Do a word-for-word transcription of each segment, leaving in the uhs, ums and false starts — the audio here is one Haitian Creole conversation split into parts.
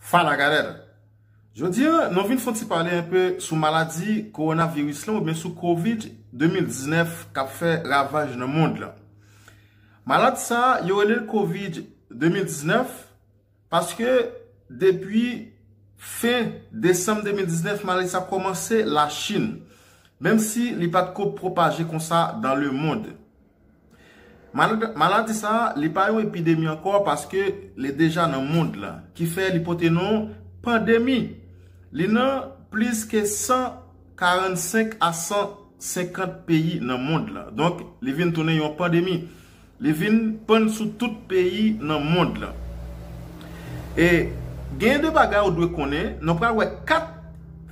Fala galera! Jodi a, nou vin fè yon ti pale enpe sou maladi kowonaviris lan oubyen sou kovid de mil diznèf k ap fè ravaj nan mond lan. Maladi sa a, yo rele l kovid de mil diznèf paske depi fen desanm de mil diznèf, maladi sa a kòmanse Lachin, menm si li pa t ko pwopaje konsa dans le monde. Malad- Maladi sa a, li pa yon epidemi ankò paske li deja nan mond lan, ki fè li pote non pandemi. Li nan plis ke san karannsenk a san senkant peyi nan mond lan. Donk, li vin tounen yon pandemi. Li vin pann sou tout peyi nan mond lan. E gen de bagay ou dwe konnen, nou pral wè kat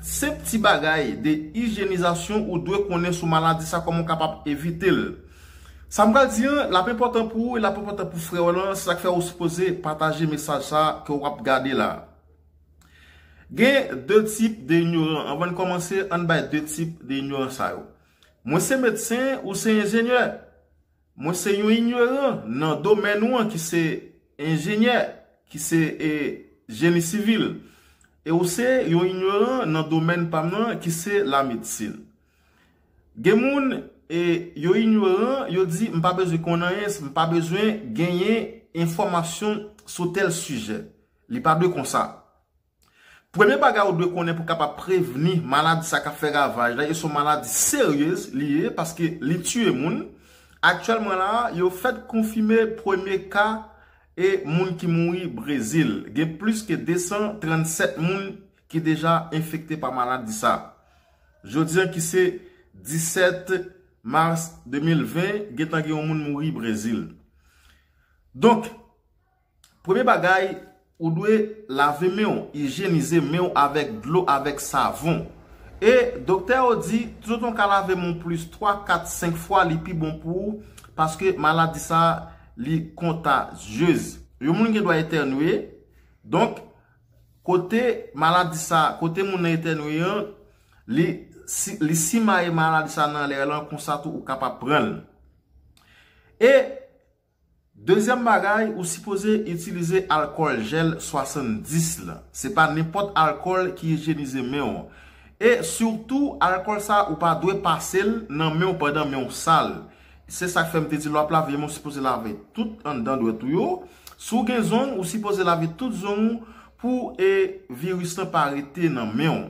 senp ti bagay de ijyenizasyon ou dwe konnen sou maladi sa, kòman w kapab evite l. Sa m pral di an, l ap enpòtan pou ou e l ap enpòtan pou frè w lan, se sa k fè ou sipoze pataje mesaj sa ke w ap gade la. Gen de tip de inyoran. Anvan n kòmanse, ann bay de tip de inyoran sa yo. Mwen se medsen, ou se enjenyè. Mwen se yon inyoran nan domèn ou an ki se enjenyè, ki se e, jeni sivil. E ou se yon inyoran nan domèn pa m nan ki se lamedsin. Gen moun e, yo inyoran, yo di m pa bezwen konn anyen, m pa bezwen genyen enfòmasyon sou tèl sijè. Li pa dwe konsa. Premye bagay ou dwe konnen pou kapab prevni maladi sa k ap fè ravaj la, e se yon maladi serye li ye paske li tiye moun. Aktyèlman la, yo fèk konfime premye ka e moun ki mouri Brezil. Gen plis ke de san trannsèt moun ki deja enfekte pa maladi sa. Jodi an ki se disèt mas de mil ven, gentan gen yon moun mouri Brezil. Donk, premye bagay, ou dwe lave men w, ijyenize men w avèk dlo, avèk savon. E doktè yo di, toutotan w ka lave men w plis twa, kat, senk fwa, li pi bon pou ou, paske maladi sa, li kontazyez. Yon moun gen dwa etènye, donk, kote maladi sa, kote moun nan etènye an, li, si, li simaye maladi sa nan lè lan, konsa tou ou kapab pran l. E dezyèm bagay, ou sipoze itilize alkòl jèl swasanndis la. Se pa nenpòt alkòl ki ijyenize men w. E sitou, alkòl sa, ou pa dwe pase l nan men w pandan men w sal. Se sa k fè m te di lè w ap lave men w, ou sipoze lave tout anndan dwèt ou yo. Si w gen zong, ou sipoze lave tout zong ou pou e, viris lan pa rete nan men w.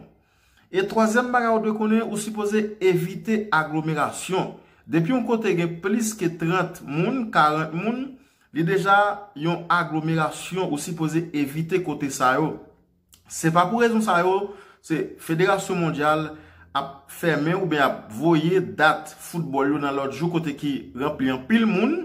E twazyèm bagay ou dwe konnen, ou sipoze evite aglomerasyon. Depi yon kote gen plis ke trant moun, karant moun, li deja yon aglomerasyon, ou sipoze evite kote sa yo. Se pa pou rezon sa yo, se Federasyon Mondyal ap fèmen oubyen ap voye dat foutbòl yo nan lòt jou kote ki ranpli anpil moun.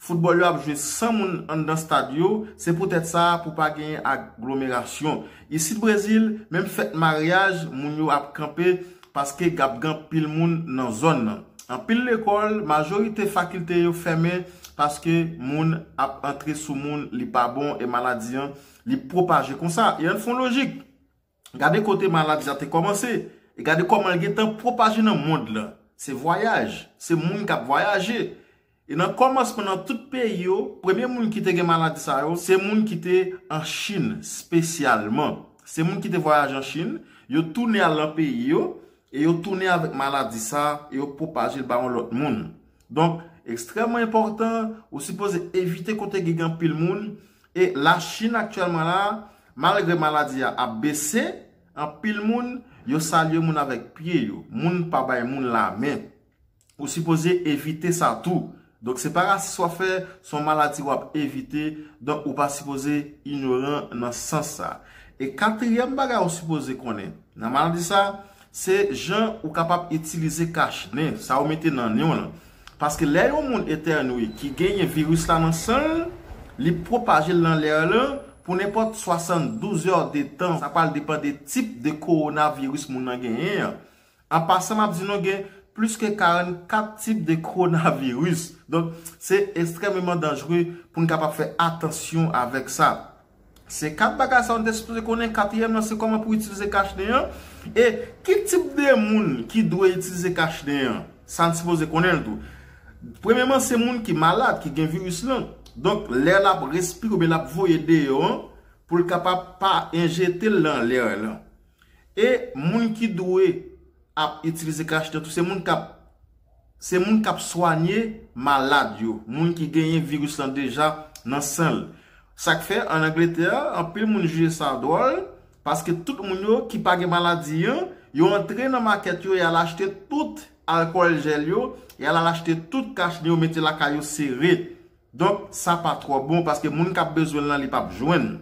Foutbòl yo ap jwe san moun anndan stad yo, se poutèt sa pou pa genyen aglomerasyon. Isit Brezil, menm fèt maryaj, moun yo ap kanpe paske ap gen anpil moun nan zòn nan. Anpil lekòl, majorite fakilte yo fèmen paske moun ap antre sou moun, li pa bon e maladi an, li pwopaje konsa. E ann fè yon lojik. Gade kote maladi sa te kòmanse, e gade kòman l gentan pwopaje nan mond lan. Se vwayaj, se moun k ap vwayaje. E nan kòmansman nan tout peyi yo, premye moun ki te gen maladi sa yo, se moun ki te an Chin espesyalman. Se moun ki te vwayaje an Chin, yo tounen al nan peyi yo, e yo tounen avèk maladi sa, e yo pwopaje l ba yon lòt moun. Donk, ekstrèmman enpòtan, ou sipoze evite kote ki gen anpil moun, e Lachin aktyèlman la, malgre maladi a ap bese, anpil moun, yo salye moun avèk pye yo. Moun pa bay moun lamen. Ou sipoze evite sa tou. Donk, se pa rasis w ap fè, se yon maladi w ap evite, donk ou pa sipoze inyoran nan sans sa. E katriyèm bagay ou sipoze konnen, nan maladi sa, se jan ou kapab itilize kach nen, sa ou mete nan nen w lan. Paske lè yon moun etènye ki genyen viris la nan san l, li pwopaje l nan lè lan pou nenpòt swasanndouz è de tan. Sa pral depann de tip de kowonaviris moun nan genyen an. An pasan, m ap di nou gen plis ke karannkat tip de kowonaviris. Donk, se ekstrèmeman danjre pou n kapab fè atansyon avèk sa. Se kat bagay sa nou te sipoze konnen. Katriyèm nan, se kòman pou itilize kach nen an. E ki tip de moun ki dwe itilize kach nen an? Sa n sipoze konnen l tou. Premyèman, se moun ki malad, ki gen viris lan. Donk, lè l ap respire oubyen l ap voye deyò an, pou l kapab pa enjekte l nan lè lan. E moun ki dwe ap itilize kach nan tou, se moun k ap se moun k ap swanye malad yo, moun ki genyen viris lan deja nan san l. Sa k fè, ann Angletè, anpil moun jije sa dwòl, paske tout moun yo ki pa gen maladi an, yo antre nan makèt yo, y al achte tout alkòl jèl yo, y al achte tout kach yo, mete lakay yo sere. Donk, sa pa twò bon, paske moun k ap bezwen l lan, li p ap jwenn.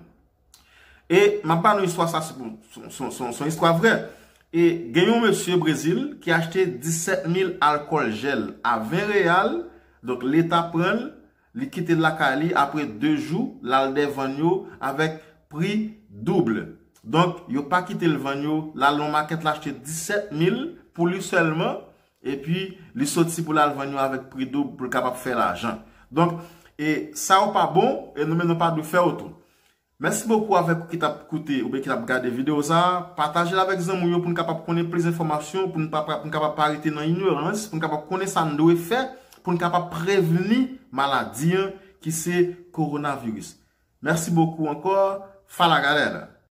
E m ap ba nou istwa sa, se pou- se- se- se- se yon istwa vrè. E gen yon mesye Brezil ki achte disèt mil alkòl jèl a ven reyal. Donk, leta pran l, li kite l lakay li, apre de jou, l al devann yo avèk pri doub. Donk, yo pa kite l vann yo, l al nan makèt, l achte disèt mil pou li sèlman, epi li soti pou l al vann yo avèk pri doub pou l kapab fè lajan. Donk, e sa yo pa bon, e nou menm nou pa dwe fè yo tou. Mèsi bokou avèk ou ki t ap koute oubyen ki t ap gade videyo sa a. Pataje l avèk zanmi w yo pou n kapab konnen plis enfòmasyon, pou n pa, pou n kapab pa rete nan inyorans, pou n kapab konnen sa n dwe fè, pou n kapab prevni maladi an ki se kowonaviris. Mèsi bokou ankò. Fala galera!